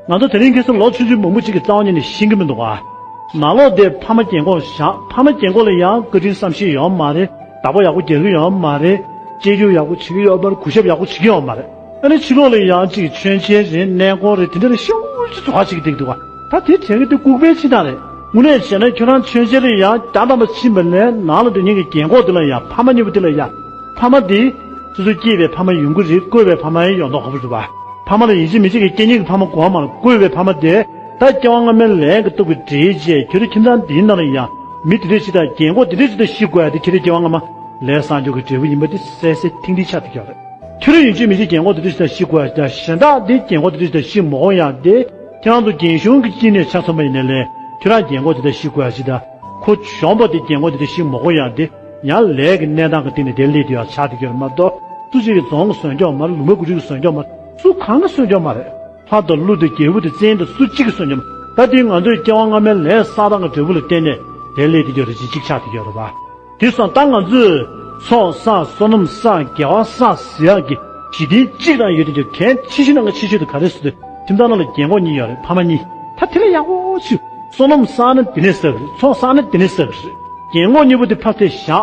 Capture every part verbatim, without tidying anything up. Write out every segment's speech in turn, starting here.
ང་ཚོ་དེ་རིང་ཁ་སང་ལོ་ཆུང་ཆུང་མང་པོ་ཅིག་གིས་རྩ་བ་ཉིད་ནས་ཤེས་ཀྱི་མི་འདུག་ག་ནང་ལོགས་དེ་ཕ་མ་རྒན་གོག་བཞག་ཕ་མ་རྒན་གོག་ལ་ཡང་བཀའ་དྲིན་བསམ་ཤེས་ཡོད་མ་རེད། བདག་པོ་ཡག་པོ་རྒྱག་གི་ཡོད་མ་རེད། གཅེས་སྐྱོང་ཡག་པོ་བྱེད་ཀྱི་ཡོད་མ་རེད། གུས་ཞབས་ཡག་པོ་བྱེད་ཀྱི་ཡོད་མ་རེད། ཨ་ནི་ཕྱི་ལོགས་ལ་ཡང་ཅིག་མཆོད་མཇལ་རེད། གནས་སྐོར་རེད། དེ་འདྲ་ལ་ཤུགས་ཆེ་འཛུལ་བ་ཞིག་བསྡད་འདུག་ག་ད་དེ་དྲན་གྱི་དེ་ལྐུགས་པའི་ཕྱིར་དང་རེད། དངོས་གནས་བྱས་ན་ཁྱོད་རང་མཆོད་མཇལ་ལ་ཡང་བརྒྱ་ཐམ་པ་ཕྱིན་པ་ལས་ནང་ལ་སྡོད་མཁན་གྱི་རྒན་གོག་དེ་ལ་ཡང་ཕ་མ་གཉིས་པོ་དེ་ལ་ཡང་ཕ་མ་དེ་སོ་སོ་སྐྱེས་པའི་ཕ་མ་ཡོང་གི་རེད། བསྐོས་པའི་ཕ་མ་ཡང་ཡོང་མདོག་ཁ་པོ་རེད་པ། ཕ་མ་ལ་ཡིན་གཅིག་མིན་གཅིག་གི་སྐྱེ་མཁན་གྱི་ཕ་མ་དགོས་མ་རེད། བསྐོས་པའི་ཕ་མ་དེ་ད་སྐྱེ་བ་སྔ་མའི་ལས་ཀྱི་སྟོབས་ཀྱིས་འདྲེས་བྱས་ཁྱོད་རང་ཁྱིམ་ཚང་འདིའི་ནང་ལ་ཡང་མི་དེ་འདྲ་ཞིག་དང་རྒན་གོག་དེ་འདྲ་ཞིག་དང་ཤི་དགོས་ཡ་དེ་ཁྱེད་རང་སྐྱེ་བ་སྔ་མ་ལས་བསགས་འཇོག་གི་འབྲས་བུ་ཡིན་པ་དེ་གསལ་གསལ་ཐིང་ཐིང་ཆགས་བསྡད་ཀྱི་ཡོད་རེད། ཁྱོད་རང་ཡིན་གཅིག་མིན་གཅིག་རྒན་གོག་དེ་འདྲ་ཞིག་དང་ཤི་དགོས་ཡ་དང་གཞན་དག་དེ་རྒན་གོག་དེ་འདྲ་ཞིག་དང་ཤི་མ་དགོས་ཡ་དེ་ཁྱེད་རང་ཚོ་རྒན་གཞོན་གྱི་དཀྱིལ་ནས་ཆ་མཚོན་པ་ཡིན་ནའི་ལས་ཁྱོད་རང་རྒན་གོག་དེ་འདྲ་ཤི་དགོས་ཡ་ཞིག་དང་ཁོ་གཞོན་པ་དེ་རྒན་གོག་དེ་འདྲ་ཤི་མ་དགོས་ཡ་དེ་ཡང་ལས་ཀྱི་གནས་སྟངས་ཀྱི་སྟེང་ནས་དེ་སླེབས་བསྡད་ཡ་ཆགས་བསྡད་ཀྱི་ཡོད་རེད་མ་གཏོགས་སུ་གཅིག་གིས་རྫོང་གིས་བཟོས་ཀྱི་ཡོད་མ་རེད། ལུང་པ་དགུ་ཁྲི་གིས་བཟོས་ཀྱི་ཡོད་མ་རེད། སུ་གང་གིས་བཟོས་ཀྱི་ཡོད་མ་རེད། ལྷ་དང་ཀླུ་དང་རྒྱལ་པོ་དང་བཙན་དང་སུ་གཅིག་གིས་བཟོས་ཀྱི་ཡོད་མ་རེད། ད་དེ་ང་ཚོའི་སྐྱེ་བ་སྔ་མའི་ལས་བསགས་སྟངས་ཀྱི་འབྲས་བུ་ལ་བརྟེན་ནས་དེ་སླེབས་བསྡད་ཀྱི་ཡོད་རེད། གཅིག་གཅིག་ཆགས་བསྡད་ཀྱི་ཡོད་རེད་པ། དེ་སོང་ད་ང་ཚོས་ཚོགས་བསགས་བསོད་ནམས་བསགས་དགེ་བ་བསགས་ཟེར་ཡག་གི་གཞི་རྟེན་གཅིག་རང་ཡོད་དེ་ཀྱང་གལ་ཆེ་ཤོས་ནང་གི་ཆེ་ཤོས་དེ་ག་རེ་ཟེར་དུས་ཁྱིམ་ཚང་ནང་ལ་རྒན་གོག་གཉིས་ཡོད་རེད། ཕ་མ་གཉིས། ད་དེ་ལས་ཡག་པོ་ཞིག་བསོད་ནམས་བསགས་ན་དེ་ནས་བསགས་རེད། ཚོགས་བསགས་ན་དེ་ནས་བསགས་རེད། རྒན་གོག་གཉིས་པོ་དེ་ཕར་དེ་བཞག་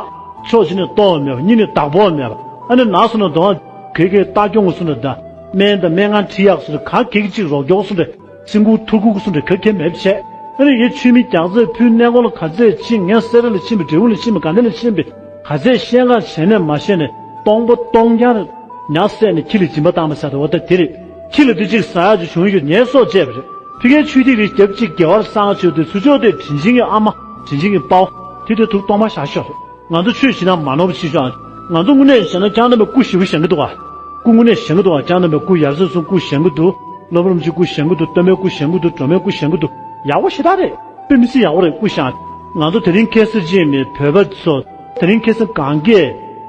ཕྱོགས་གཅིག་ནས་གཏོར་བ་མེད་པ། གཉིས་ནས་བདག་པོ་མེད་པ། ཨ་ནི་ན་སོང་ན་དོ་ག་གེ་གེ་ལྟ་སྐྱོང་གི་སུ་འདྲ་དང་སྨན་དང་སྨན་ཁང་ཁྲིད་ཡག་སུ་འདྲ་ག་གེ་གེ་གཅིག་རོགས་སྐྱོར་སུ་འདྲ་སེམས་ཁུར་ཐུགས་ཁུར་སུ་འདྲ་ག་གེ་མེད་པ་བྱས། ཨ་ནི་ཡེ་ཆུ་མིག་རྒྱག་རྩེ་ཕུལ། གནས་སྐོར་ལ་ག་ཚད་ཕྱིན། ངས་སེ་ར་ལ་ཕྱིན་པའི་འབྲས་སྤུངས་ལ་ཕྱིན་པའི་དགའ་ལྡན་ལ་ཕྱིན་པའི་ག་ཚད་བཤད་ག་བྱས་ནས་མ་བཤད་ནས་སྟོང་པ་སྟོང་རྐྱང་རེད། ཉ་བསད་ནས་ཁྱི་ལ་སྦྱིན་པ་བཏང་པ་ཟེར་དོ་བ་ད་དེ་རེད། ཁྱི་ལ་དེ་གཅིག་ཟ་ཡག་ཅིག་བྱུང་ཡོད་ངའི་སྲོག་བཅད་པ་རེད། ཕ་གིའི་ཆུ་ཐིགས་རེ་རྒྱབ་གཅིག་དགེ་བར་བསགས་ཆོག་དེ་ཚུར་ཕྱོགས་དེ་དྲིན་ཆེན་གྱི་ཨ་མ་དྲིན་ཆེན་གྱི་དཔའ་བོ་དེ་དེ་ཐུགས་གཏོང་མ་བཞག་ཤོག་ང་ཚོ་ཆོས་བྱེད་ན་མ་ནོར་བ་བྱེད་ཤོག་ང་ཚོ་དངོས་གནས་བྱས་ན་སྐྱབས་གནས་པའི་སྐུ་ཞེ་པོ་བཞེངས་ཀྱི་འདུག་ག་སྐུ་དངོས་གནས་བཞེངས་ཀྱི་འདུག་ག་སྐྱབས་གནས་པའི་སྐུ་ཡབ་སྲས་གསུམ་སྐུ་བཞེངས་ཀྱི་འདུག་སློབ་དཔོན་རིན་པོ་ཆེ་སྐུ་བཞེངས་ཀྱི་འདུག་སྟོན་པའི་སྐུ་བཞེངས་ཀྱི་འདུག་སྒྲོལ་མའི་སྐུ་བཞེངས་ཀྱི་འདུག་ཡག་པོ་ཞེ་དྲག་རེད། དཔེ་མི་སྲིད་ཡག་པོ་རེད། སྐུ་བཞེངས། ང་ཚོ་དེ་རིང་ཁ་སང་ཅིག་མི་བོད་པ་ཚོ་དེ་རིང་ཁ་སང་གང་གས་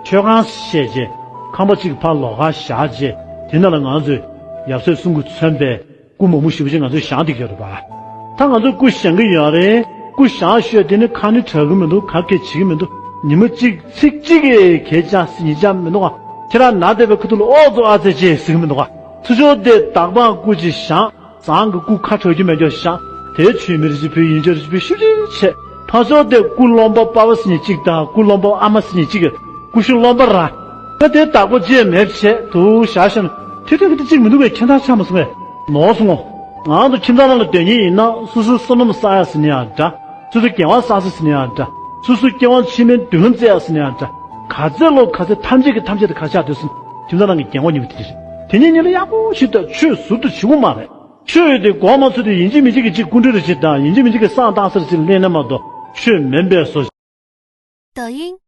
མཆོད་ཁང་བཤད་རྗེས་ཁང་པ་གཅིག་ཕར་ལོགས་ཀ་བཞག་རྗེས་དེ་ནང་ལ་ང་ཚོས་ཡབ་སྲས་གསུམ་གྱིས་མཚོན་པའི་སྐུ་མང་པོ་ཞེ་པོ་ཅིག་ང་ཚོས་བཞེངས་བསྡད་ཀྱི་ཡོད་རེད་པ། ད་ང་ཚོས་སྐུ་བཞེངས་ཀྱི་ཡོད་རེད། སྐུ་བཞེངས་ཤོས་དེ་ནི་ཁ་ནི་གྲག་གི་མི་འདུག་ག་གེ་བྱེད་ཀྱི་མི་འདུག་ཉི་མ་གཅིག་ཚིག་གཅིག་གིས་གད་རྒྱག་ཟེར་ཉན་རྒྱག་མི་འདུག་ག་ཁྱེད་རང་ན་བསྡད་པའི་ཁ་ཐུག་ལ་ཨོ་ཙོ་ཨ་ཙེ་ཅེས་ཟེར་གྱི་མི་འདུག་ག་ཚུར་ཕྱོགས་དེ་བདག་པོའི་སྐུ་ཅིག་བཞེངས། བཟང་གི་སྐུ་ཁ་གྲག་རྒྱུ་མེད་རྒྱུ་བཞེངས། དེའི་མཆོད་མེ་རེ་ཅིག་ཕུལ། ཡིན་ཆོག་རེ་ཅིག་ཕུལ། ཞིབ་ཅིག་བྱས། ཕར་ཕྱོགས་དེ་སྐུ་རློན་པ་པ་ཕ་ཟེར་མཁན་གཅིག་དང་སྐུ་རློན་པ་ཨ་མ་ཟེར་མཁན་གཅིག་གི་སྐུ་ཞབས་རློན་པ་ར། ད་དེ་བདག་པོ་རྗེས་མེད་བྱས་དུ་བཞག་བཞག་ན་དེ་དོན་གྱི་དེ་གཅིག་མི་འདུག་པས། ཁྱད་མཚར་ཆགས་མ་སོང་བས། ནོར་སོང་ངོ་། ང་ཚོ་ཁྱིམ་ཚང་ནང་ལ་སྡོད་མཁན་ཡིན་ན་སོ་སོའི་བསོད་ནམས་བསགས་ཡག་ཟེར་ན་ཡང་འདྲ། སོ་སོའི་དགེ་བ་བསགས་ས་ཟེར་ན་ཡང་འདྲ། སོ་སོའི་སྐྱེ་བ་ཕྱི་མའི་མདུན་ལམ་བཙལ་ཡག་ཟེར་ན་ཡང་འདྲ། ག་ཚད་ལོ་ག་ཚད་ཐམས་ཅད་ཀྱི་ཐམས་ཅད་དུ་ག་ཆགས་འདུག་ཟེར་ན་ཁྱིམ་ཚང་ནང་གི་རྒན་གོག་གཉིས་པོ་དེ་རེད། དེ་གཉིས་གཉིས་ལ་ཡག་པོ་ཞིག་ལྟ། ཆོས་ཟུར་དུ་བྱེད་དགོས་མ་རེད། ཆོས་ཡོད་དེ་གོ་མ་ཚོད་དེ་ཡིན་གཅིག་མིན་གཅིག་གི་གཅིག་སྐུ་མགྲོན་རེ་གཅིག་དང་ཡིན་གཅིག་མིན་གཅིག་གི་བསང་བཏང་ས་རེ་གཅིག་ལེན་ན་མ་གཏོགས་ཆོས་མིན་པའི་བཟོ། 抖音